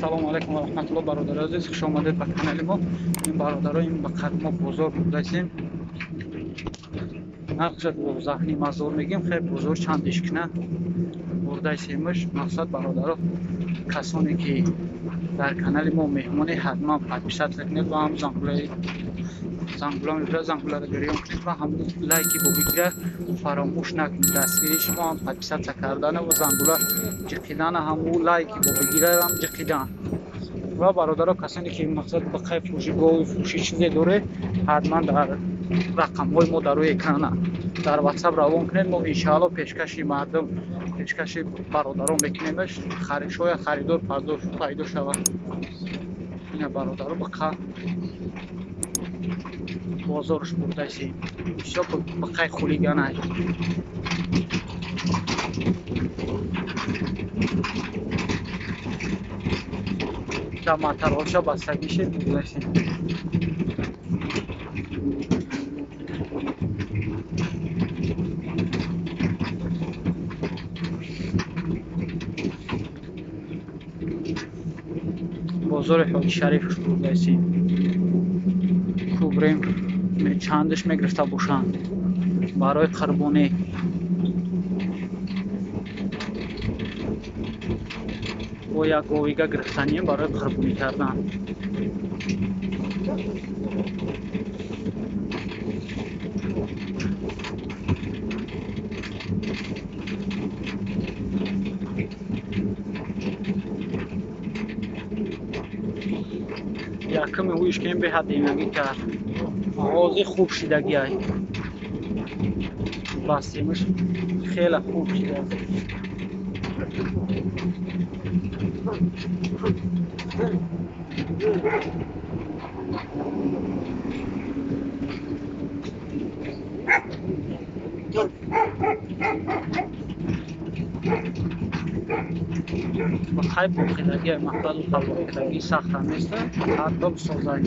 Салому алайкум ва раҳматуллоҳ, бародари азиз, хуш омадед ба канали мо. Ин бародаро, ин ба қад мо бозор бурдасем. Нархша 12,5 ҳазор мегем, хел бозор чанд ишкина бурдасемш. Мақсад, бародаро, касоне ки дар канали мо меҳмоне, ҳатман подписаться кунед ва ҳам зангулаи зангула мебира, зангуларо гирён кунед ва ҳам лайки бобигира фаромӯш накунед. Дастгирии шумо ҳам подписаться кардана ва зангула ҷиқидана, ҳаму лайки бобигираам ҷиқидан. Ва бародаро, касоне ки мақсад ба қай фурӯши, гови фурӯши, чизе доре, ҳатман дар рақамҳои мо дар рӯи экрана дар ватсап равон кунед. Мо иншаалло пешкаши мардум, пешкаши бародарон мекунемаш. Шояд харидор пайдо шавад. Ина, бародаро, ба қа бозорш бурдасем. Бисёр ба қай хулиганай. Дар матароча бастагише бурдасем. Бозори Ҳоҷи Шариф бурдасем. Кубрем, чандаш мегирифта бошанд барои қурбонӣ. Бо як говига гирифтанием барои қурбонӣ кардан. Якуми ҳуиш ки беҳад демагӣ кард, оғози хуб шидагиай бастемш, хеле хуб шидааст. Ба қай боқидагӣ, мақсаду боқидагӣ сахта нест, ҳатто бисозай.